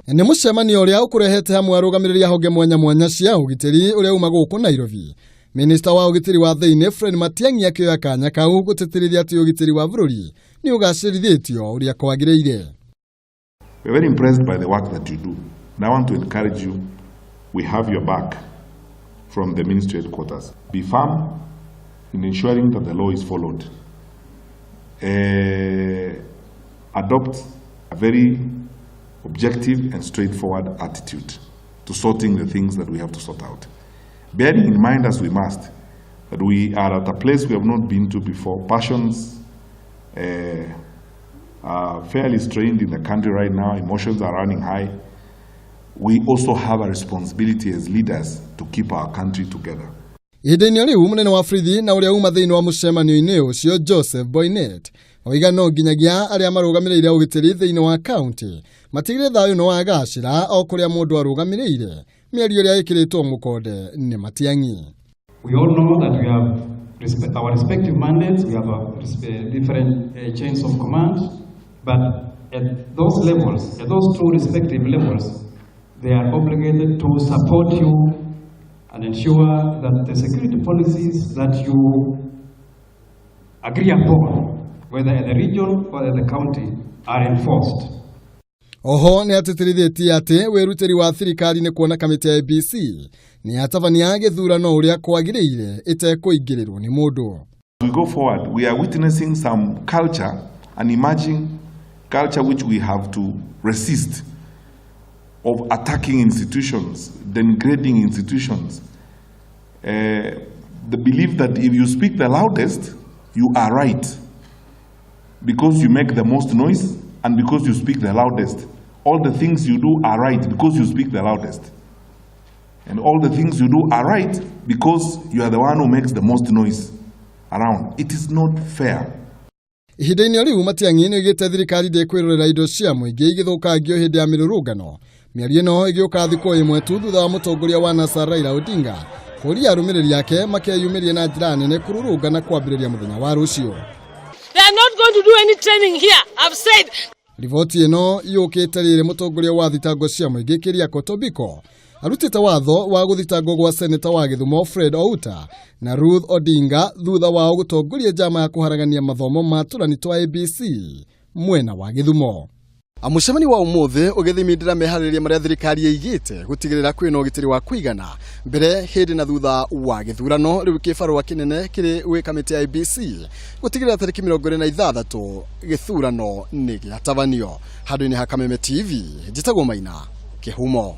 Nĩ mũcemanio ũrĩa ũkũrehete hamwe arũgamĩrĩri a honge mwanya mwanya cia ũgitĩri ũrĩa uma gũkũ Nairobi. Minista wa ũgitĩri wa thĩinĩ Fred Matiang'i akĩoya kanya kau gũtĩtĩrithia atĩ ũgitĩri wa bũrũri nĩ ũgacĩrithĩtio ũrĩa kwagĩrĩire. We're very impressed by the work that you do. And I want to encourage you, we have your back from the ministry headquarters. Be firm in ensuring that the law is followed. Adopt a very objective and straightforward attitude to sorting the things that we have to sort out. Bearing in mind, as we must, that we are at a place we have not been to before. Passions are fairly strained in the country right now, emotions are running high. We also have a responsibility as leaders to keep our country together. Ihinda-inĩ rĩu, mũnene wa borithi na ũrĩa uma thĩinĩ wa mũcemanio-inĩ ũcio, Joseph Boinnet, oiga no nginyagia arĩa marũgamĩrĩire ũgitĩri thĩinĩ wa kaunti matigĩrĩre thayũ nĩ wagacĩra o kũrĩa mũndũ arũgamĩrĩire. Mĩario ĩrĩa ĩkĩrĩtwo mũkonde nĩ Matiang'i. We all know that we have our respective mandates, we have different chains of command, but at those levels, at those two respective levels, they are obligated to support you and ensure that the security policies that you agree upon, whether at the region or at the county, are enforced. Oho nĩ atĩtĩrithĩtie atĩ wĩrutĩri wa thirikari nĩ kuona kamĩtĩ ya IEBC nĩ yatabania gĩthurano ũrĩa kwagĩrĩire ĩtekũingĩrĩrwo nĩ mũndũ. As we go forward, we are witnessing some culture, an emerging culture which we have to resist, of attacking institutions, denigrating institutions. The belief that if you speak the loudest, you are right. Because you make the most noise and because you speak the loudest. All the things you do are right because you speak the loudest. And all the things you do are right because you are the one who makes the most noise around. It is not fair. Ihinda-inĩ rĩu, Matiang'i nĩ oigĩte thirikari ndĩkwĩrorera indo cia mũingĩ igĩthũkangio hĩndĩ ya mĩrũrũngano. Mĩario ĩno ĩgĩũka thikũ ĩmwe tu thutha wa mũtongoria wa NASA Raila Odinga kũria arũmĩrĩri ake makeyumĩrie na njĩra nene kũrũrũngana kwambĩrĩria mũthenya wa rũciũ. They are not going to do any training here. I've said. Riboti ĩno yũkĩte rĩrĩ mũtongoria wa thitango cia mũingĩ Keriako Tobiko arutĩte watho wa gũthitangwo gwa seneta wa Gĩthumo Fred Outa na Ruth Odinga thutha wao gũtongoria njama ya kũharagania mathomo ma tũrani twa ABC mwena wa Gĩthumo. Mũcemanio wa ũmũthĩ ũgĩthimindĩra meharĩrĩria marĩa thirikari ĩigĩte gũtigĩrĩra kwĩna ũgitĩri wa kũigana mbere, hĩndĩ na thutha wa gĩthurano. Rĩu kĩbarũa kĩnene kĩrĩ gwĩ kamĩtĩ ya IEBC gũtigĩrĩra tarĩki 26 gĩthurano nĩ gĩatabanio. Handũ-inĩ ha Kameme TV, njĩtagwo Maina Kĩhumo.